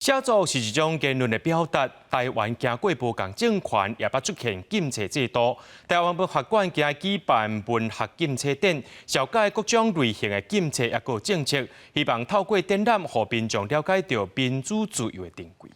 寫作是一種言論的表達。台灣經過無仝政權，也捌出現禁冊制度。台灣文學館今日舉辦文學禁冊展，紹介各種類型的禁冊抑閣政策，希望透過展覽，予民眾了解著民主自由的珍貴。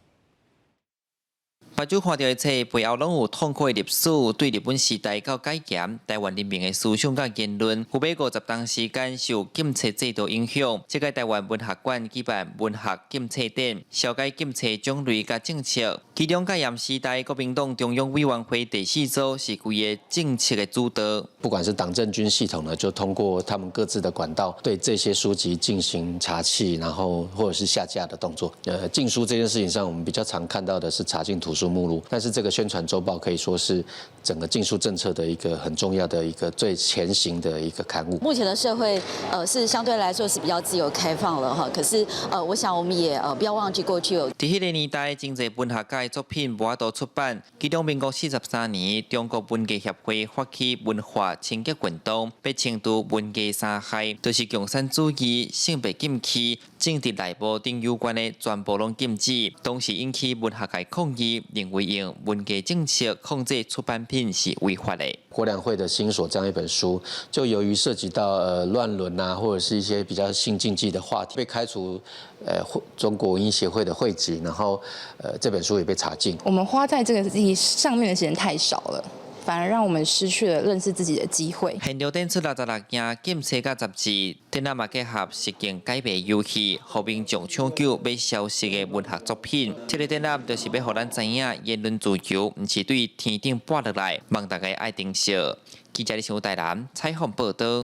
目睭看著的冊背後攏有痛苦的歷史，對日本時代到解嚴，台灣人民的思想佮言論，有欲50冬時間受禁冊制度影響。這屆台灣文學館舉辦文學禁冊展，紹介禁冊種類佮政策。其中戒嚴時代，國民黨中央委員會第四組是規個政策的主導。不管是黨政軍系統呢，就通過他們各自的管道，對這些書籍進行查緝，然後或者是下架的動作。禁書這件事情上，我們比較常看到的是查禁圖書目錄，但是這個宣傳週報可以說是整個禁書政策的一個很重要的一個最前行的一個刊物。目前的社會，是相對來說是比較自由開放了哈，可是，我想我們也不要忘記過去有。佇彼个年代，真濟文學家的作品無法度出版。其中民國43年，中國文藝協會發起文化清潔運動，欲清除文藝三害，就是共產主義、性別禁忌、政治內幕等有關的全部攏禁止。當時引起文學界抗議，認為用文藝政策控制出版品是違法的。郭良慧的《心鎖》這樣一本書，就由於涉及到亂倫啊，或者是一些比較性禁忌的話題，被開除中國文藝協會的會籍，然後這本書也被查禁。我們花在這個議題上面的時間太少了，反而讓我們失去了認識自己的機會。現場展出66件禁冊佮雜誌，展覽嘛結合實境解謎遊戲，予民眾搶救欲消失的文學作品。這个展覽就是欲予咱知影言論自由，毋是對天頂跋落來，望大家愛珍惜。記者李小台南採訪報導。